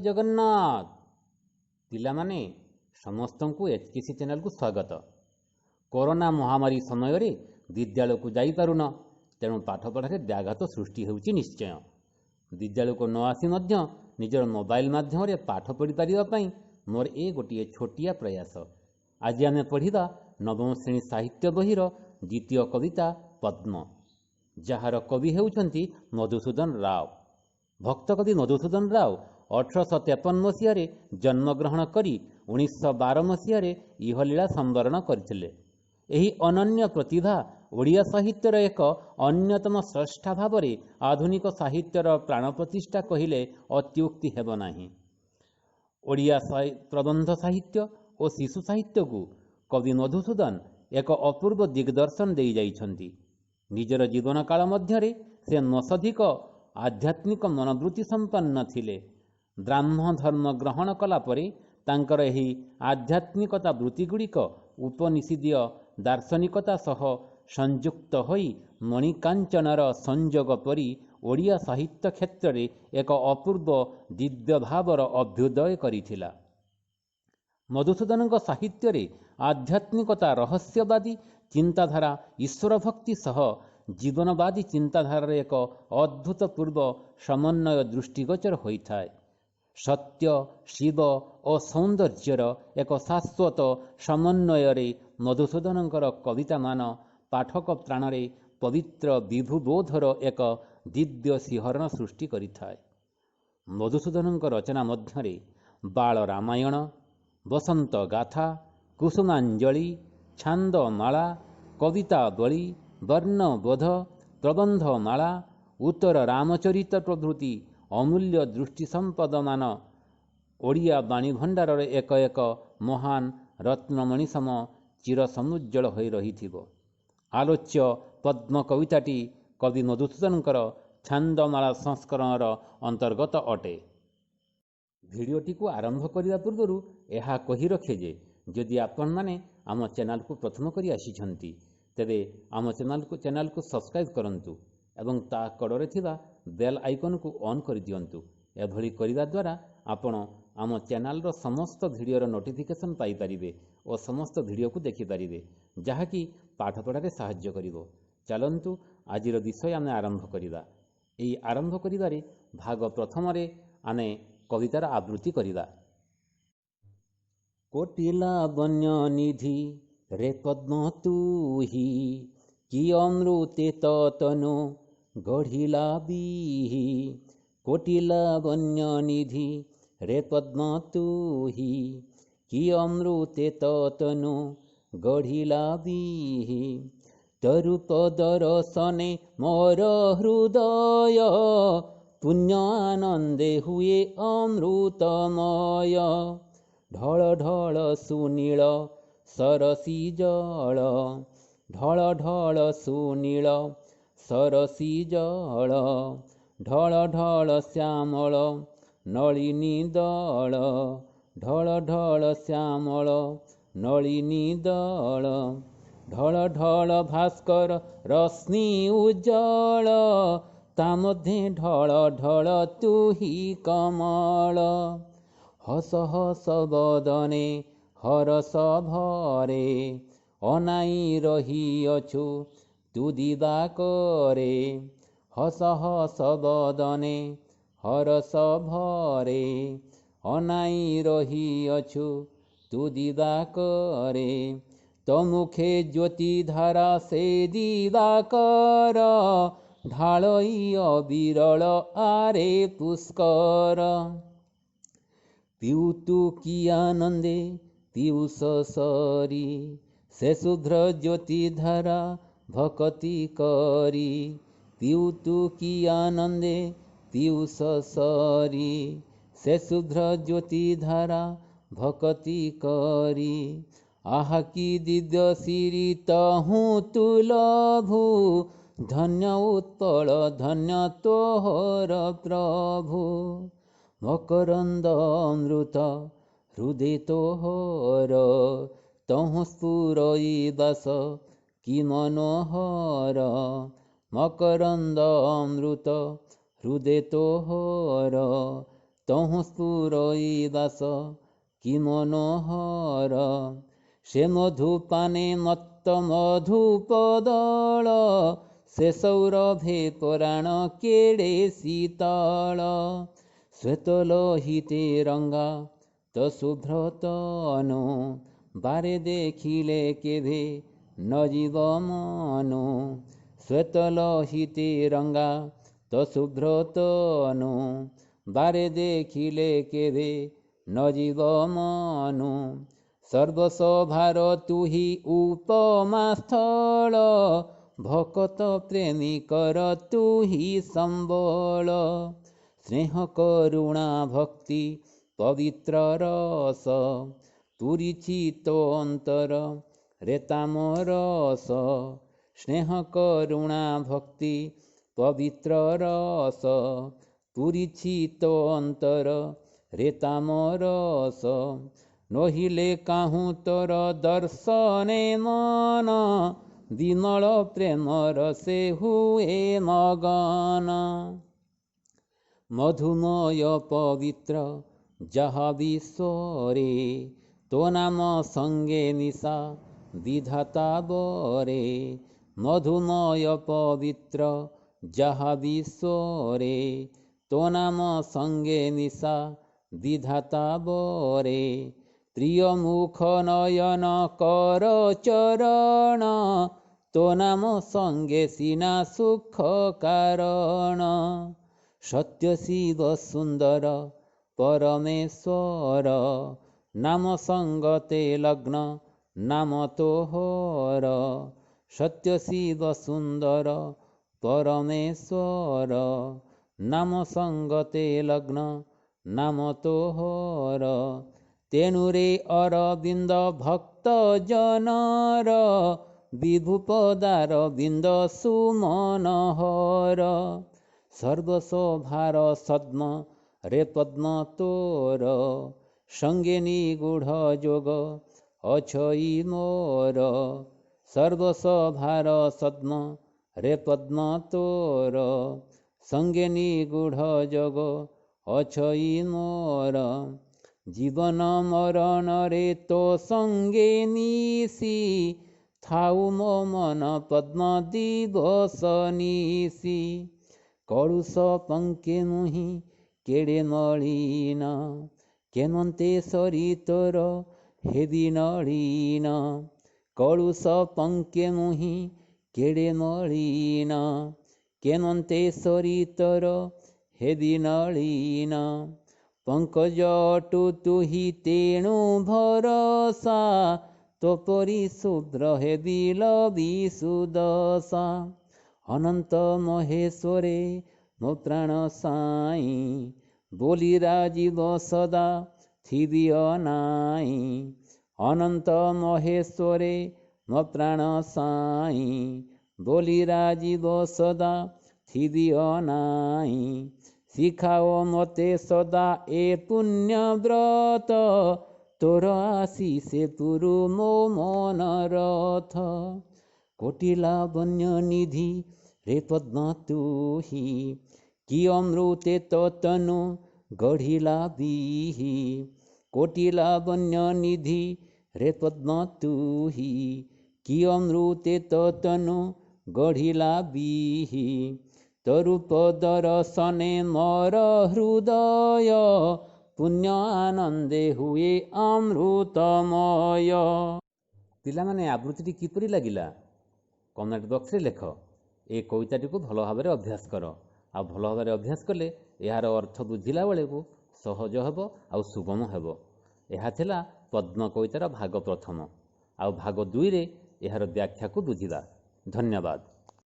ଜଗନ୍ନାଥ। ପିଲାମାନେ, ସମସ୍ତଙ୍କୁ H K C ଚ୍ୟାନେଲକୁ ସ୍ୱାଗତ। କରୋନା ମହାମାରୀ ସମୟରେ ବିଦ୍ୟାଳୟକୁ ଯାଇପାରୁନ, ତେଣୁ ପାଠପଢ଼ାରେ ବ୍ୟାଘାତ ସୃଷ୍ଟି ହେଉଛି ନିଶ୍ଚୟ। ବିଦ୍ୟାଳୟକୁ ନ ଆସି ମଧ୍ୟ ନିଜର ମୋବାଇଲ ମାଧ୍ୟମରେ ପାଠ ପଢ଼ିପାରିବା ପାଇଁ ମୋର ଏ ଗୋଟିଏ ଛୋଟିଆ ପ୍ରୟାସ। ଆଜି ଆମେ ପଢ଼ିବା ନବମ ଶ୍ରେଣୀ ସାହିତ୍ୟ ବହିର ଦ୍ୱିତୀୟ କବିତା ପଦ୍ମ, ଯାହାର କବି ହେଉଛନ୍ତି ମଧୁସୂଦନ ରାଓ। ଭକ୍ତକବି ମଧୁସୂଦନ ରାଓ 1853 ମସିହାରେ ଜନ୍ମଗ୍ରହଣ କରି 1912 ମସିହାରେ ଇହଲୀଳା ସମ୍ବରଣ କରିଥିଲେ। ଏହି ଅନନ୍ୟ ପ୍ରତିଭା ଓଡ଼ିଆ ସାହିତ୍ୟର ଏକ ଅନ୍ୟତମ ସ୍ରଷ୍ଟା ଭାବରେ ଆଧୁନିକ ସାହିତ୍ୟର ପ୍ରାଣ ପ୍ରତିଷ୍ଠା କହିଲେ ଅତ୍ୟୁକ୍ତି ହେବ ନାହିଁ। ଓଡ଼ିଆ ପ୍ରବନ୍ଧ ସାହିତ୍ୟ ଓ ଶିଶୁ ସାହିତ୍ୟକୁ କବି ମଧୁସୂଦନ ଏକ ଅପୂର୍ବ ଦିଗ୍ଦର୍ଶନ ଦେଇଯାଇଛନ୍ତି। ନିଜର ଜୀବନକାଳ ମଧ୍ୟରେ ସେ ନଶଧିକ ଆଧ୍ୟାତ୍ମିକ ମନୋବୃତ୍ତି ସମ୍ପନ୍ନ ଥିଲେ। ବ୍ରାହ୍ମ ଧର୍ମ ଗ୍ରହଣ କଲା ପରେ ତାଙ୍କର ଏହି ଆଧ୍ୟାତ୍ମିକତା ବୃତ୍ତିଗୁଡ଼ିକ ଉପନିଷଦୀୟ ଦାର୍ଶନିକତା ସହ ସଂଯୁକ୍ତ ହୋଇ ମଣିକାଞ୍ଚନର ସଂଯୋଗ ପରି ଓଡ଼ିଆ ସାହିତ୍ୟ କ୍ଷେତ୍ରରେ ଏକ ଅପୂର୍ବ ଦିବ୍ୟଭାବର ଅଭ୍ୟୁଦୟ କରିଥିଲା। ମଧୁସୂଦନଙ୍କ ସାହିତ୍ୟରେ ଆଧ୍ୟାତ୍ମିକତା, ରହସ୍ୟବାଦୀ ଚିନ୍ତାଧାରା, ଈଶ୍ୱର ଭକ୍ତି ସହ ଜୀବନବାଦୀ ଚିନ୍ତାଧାରାର ଏକ ଅଦ୍ଭୁତପୂର୍ବ ସମନ୍ୱୟ ଦୃଷ୍ଟିଗୋଚର ହୋଇଥାଏ। ସତ୍ୟ, ଶିବ ଓ ସୌନ୍ଦର୍ଯ୍ୟର ଏକ ଶାଶ୍ୱତ ସମନ୍ୱୟରେ ମଧୁସୂଦନଙ୍କର କବିତାମାନ ପାଠକ ପ୍ରାଣରେ ପବିତ୍ର ବିଭୁବୋଧର ଏକ ଦିବ୍ୟ ଶିହରଣ ସୃଷ୍ଟି କରିଥାଏ। ମଧୁସୂଦନଙ୍କ ରଚନା ମଧ୍ୟରେ ବାଳ ରାମାୟଣ, ବସନ୍ତ ଗାଥା, କୁସୁମାଞ୍ଜଳି, ଛାନ୍ଦମାଳା, କବିତାବଳୀ, ବର୍ଣ୍ଣବୋଧ, ପ୍ରବନ୍ଧମାଳା, ଉତ୍ତର ରାମଚରିତ ପ୍ରଭୃତି ଅମୂଲ୍ୟ ଦୃଷ୍ଟି ସମ୍ପଦମାନ ଓଡ଼ିଆ ବାଣୀ ଭଣ୍ଡାରରେ ଏକ ଏକ ମହାନ ରତ୍ନମଣି ସମ ଚିର ସମୁଜ୍ଜଳ ହୋଇ ରହିଥିବ। ଆଲୋଚ୍ୟ ପଦ୍ମ କବିତାଟି କବି ମଧୁସୂଦନଙ୍କର ଛାନ୍ଦମାଳା ସଂସ୍କରଣର ଅନ୍ତର୍ଗତ ଅଟେ। ଭିଡ଼ିଓଟିକୁ ଆରମ୍ଭ କରିବା ପୂର୍ବରୁ ଏହା କହି ରଖେ ଯେ ଯଦି ଆପଣମାନେ ଆମ ଚ୍ୟାନେଲକୁ ପ୍ରଥମ କରି ଆସିଛନ୍ତି, ତେବେ ଆମ ଚ୍ୟାନେଲକୁ ସବସ୍କ୍ରାଇବ୍ କରନ୍ତୁ ଏବଂ ତା କଡ଼ରେ ଥିବା ବେଲ୍ ଆଇକନ୍କୁ ଅନ୍ କରିଦିଅନ୍ତୁ। ଏଭଳି କରିବା ଦ୍ୱାରା ଆପଣ ଆମ ଚ୍ୟାନେଲର ସମସ୍ତ ଭିଡ଼ିଓର ନୋଟିଫିକେସନ୍ ପାଇପାରିବେ ଓ ସମସ୍ତ ଭିଡ଼ିଓକୁ ଦେଖିପାରିବେ, ଯାହାକି ପାଠପଢ଼ାରେ ସାହାଯ୍ୟ କରିବ। ଚାଲନ୍ତୁ, ଆଜିର ବିଷୟ ଆମେ ଆରମ୍ଭ କରିବା। ଏହି ଆରମ୍ଭ କରିବାରେ ଭାଗ ପ୍ରଥମରେ ଆମେ କବିତାର ଆବୃତ୍ତି କରିବା। କୋଟି ଲାବଣ୍ୟ ନିଧି ରେ ପଦ୍ମ ତୁହି, କି ଅମୃତେ ତନୁ ଗଢ଼ିଲା ବିହି। କୋଟି ଲାବଣ୍ୟ ନିଧି ରେ ପଦ୍ମ ତୁହି, କି ଅମୃତେ ତନୁ ଗଢ଼ିଲା ବିହି। ତରୂପ ଦରଶନେ ମୋର ହୃଦୟ ପୁଣ୍ୟ ଆନନ୍ଦେ ହୁଏ ଅମୃତମୟ। ଢଳ ଢଳ ସୁନୀଳ ସରସୀ ଜଳ, ଢଳ ଢଳ ସୁନୀଳ ସରସୀ ଜଳ, ଢଳ ଢଳ ଶ୍ୟାମଳ ନଳିନୀ ଦଳ, ଢଳ ଢଳ ଶ୍ୟାମଳ ନଳିନୀ ଦଳ, ଢଳ ଢଳ ଭାସ୍କର ରଶ୍ମି ଉଜ୍ଜଳ, ତା ମଧ୍ୟେ ଢଳ ଢଳ ତୁହି କମଳ। ହସ ହସ ବଦନେ ହରସ ଭରେ ଅନାଇ ରହିଅଛୁ ତୁ ଦିବାକରେ। ହସ ହସ ବଦନେ ହରସ ଭରେ ଅନାଇ ରହିଅଛୁ ତୁ ଦିବାକରେ। ତୋ ମୁଖେ ଜ୍ୟୋତି ଧାରା ସେ ଦିବାକର ଢାଳଇ ଅବିରଳ ଆରେ ପୁଷ୍କର। ପିଉତୁ କି ଆନନ୍ଦେ ପୀୟୁଷ ସରି ସେ ଶୁଭ୍ର ଜ୍ୟୋତି ଧାରା ଭକତି କରି। ପିଉତୁ କି ଆନନ୍ଦେ ପୀୟୁଷ ସରି ସେ ଶୁଭ୍ର ଜ୍ୟୋତି ଧାରା ଭକତି କରି। ଆହା କି ଦିବ୍ୟ ଶିରି ତହୁଁ ତୁଲଭୁ, ଧନ୍ୟ ଉତ୍ପଳ ଧନ୍ୟ ତୋହର ପ୍ରଭୁ। ମକରନ୍ଦ ଅମୃତ ହୃଦେ ତୋହର ତହୁଁ ସ୍ଫୁରଇ ବାସ କି ମନୋହର। ମକରନ୍ଦ ଅମୃତ ହୃଦେ ତୋହର ତହୁଁ ସ୍ଫୁରଇ ଦାସ କି ମନୋହର। ସେ ମଧୁପାନେ ମତ୍ତ ମଧୁପଦଳ, ସେ ସୌରଭେ ପରାଣ କେଡ଼େ ଶୀତଳ। ଶ୍ୱେତ ଲୋହିତେ ରଙ୍ଗା ତ ଶୁଭ୍ରତନୁ, ବାରେ ଦେଖିଲେ କେଭେ ନ ଯିବ ମନୁ। ଶ୍ୱେତ ଲୋହିତେ ରଙ୍ଗା ତ ଶୁଭ୍ରତନୁ, ବାରେ ଦେଖିଲେ କେଭେ ନ ଯିବ ମନୁ। ସର୍ବଶୋଭାର ତୁହି ଉପମା ସ୍ଥଳ, ଭକତ ପ୍ରେମିକର ତୁହି ସମ୍ବଳ। ସ୍ନେହ କରୁଣା ଭକ୍ତି ପବିତ୍ର ରସ, ପୂରିଛି ତୋ ଅନ୍ତର ରେ ତାମ ରସ। ସ୍ନେହ କରୁଣା ଭକ୍ତି ପବିତ୍ର ରସ, ପୂରିଛି ତୋ ଅନ୍ତର ରେ ତାମ ରସ। ନୋହିଲେ କାହୁଁ ତୋର ଦର୍ଶନେ ମନ, ବିମଳ ପ୍ରେମ ରସେ ହୁଏ ମଗନ। ମଧୁମୟ ପବିତ୍ର ଯାହା ବିଶ୍ୱରେ, ତୋ ନାମ ସଙ୍ଗେ ମିଶା ବିଧାତା ବରେ। ମଧୁମୟ ପବିତ୍ର ଯାହା ବିଶ୍ୱରେ, ତୋ ନାମ ସଙ୍ଗେ ମିଶା ବିଧାତା ବରେ। ପ୍ରିୟ ମୁଖ ନୟନ କର ଚରଣ, ତୋ ନାମ ସଙ୍ଗେ ସିନା ସୁଖ କାରଣ। ସତ୍ୟ ଶିବ ସୁନ୍ଦର ପରମେଶ୍ୱର, ନାମ ସଙ୍ଗତେ ଲଗ୍ନ ନାମ ତୋହର। ସତ୍ୟ ଶିବ ସୁନ୍ଦର ପରମେଶ୍ୱର, ନାମ ସଙ୍ଗତେ ଲଗ୍ନ ନାମ ତୋହର। ତେଣୁରେ ଅରବିନ୍ଦ ଭକ୍ତ ଜନର, ବିଭୂପଦାର ବିନ୍ଦ ସୁମନୋହର। ସର୍ବଶୋଭାର ସଦ୍ମ ରେ ପଦ୍ମ ତୋର, ସଙ୍ଗେ ନିଗୂଢ଼ ଯୋଗ ଅଛଇ ମୋର। ସର୍ବଶୋଭାର ସଦ୍ମ ରେ ପଦ୍ମ ତୋର, ସଙ୍ଗେ ନିଗୂଢ଼ ଯୋଗ ଅଛଇ ମୋର। ଜୀବନ ମରଣରେ ତୋ ସଙ୍ଗେ ମିଶି, ଥାଉ ମୋ ମନ ପଦ୍ମ ଦିବସ ନିଶି। କଳୁଷ ପଙ୍କେ ମୁହିଁ କେଡ଼େ ମଳିନ, କେମନ୍ତେ ସରି ତୋର ହେବି ନଳୀନ। କଳୁଷ ପଙ୍କେ ମୁହିଁ କେଡ଼େ ମଳିନ, କେମନ୍ତେ ସରି ତୋର ହେବି ନଳୀନ। ପଙ୍କଜ ଅଟୁ ତୁହି ତେଣୁ ଭରସା, ତୋ ପରି ଶୁଭ୍ର ହେବି ଲବି ସୁଦଶା। ଅନନ୍ତ ମହେଶ୍ୱରେ ମୋ ପ୍ରାଣ ସାଇଁ, ବୋଲି ରାଜୀବ ସଦା ଥିବି ଅନାଇଁ। ଅନନ୍ତ ମହେଶ୍ୱରେ ମୋ ପ୍ରାଣ ସାଇଁ, ବୋଲି ରାଜୀବ ସଦା ଥିବି ଅନାଇଁ। ଶିଖାଅ ମୋତେ ସଦା ଏ ପୁଣ୍ୟ ବ୍ରତ, ତୋର ଆଶିଷେ ପୁରୁ ମୋ ମନ ରଥ। କୋଟି ଲାବଣ୍ୟ ନିଧି ରେ ପଦ୍ମ ତୁହି, କି ଅମୃତେ ତୋ ତନୁ ଗଢ଼ିଲା ବିହି। କୋଟି ଲାବଣ୍ୟ ନିଧି ରେ ପଦ୍ମ ତୁହି, କି ଅମୃତେ ତୋ ତନୁ ଗଢ଼ିଲା ବିହି। ତୋ ରୂପ ଦରଶନେ ମୋର ହୃଦୟ, ପୁଣ୍ୟ ଆନନ୍ଦେ ହୁଏ ଅମୃତମୟ। ପିଲାମାନେ, ଆବୃତ୍ତିଟି କିପରି ଲାଗିଲା କମେଣ୍ଟ ବକ୍ସରେ ଲେଖ। ଏ କବିତାଟିକୁ ଭଲ ଭାବରେ ଅଭ୍ୟାସ କର, ଆଉ ଭଲ ଭାବରେ ଅଭ୍ୟାସ କଲେ ଏହାର ଅର୍ଥ ବୁଝିଲା ବେଳକୁ ସହଜ ହେବ ଆଉ ସୁଗମ ହେବ। ଏହା ଥିଲା ପଦ୍ମ କବିତାର ଭାଗ ପ୍ରଥମ, ଆଉ ଭାଗ 2ରେ ଏହାର ବ୍ୟାଖ୍ୟାକୁ ବୁଝିବା। ଧନ୍ୟବାଦ।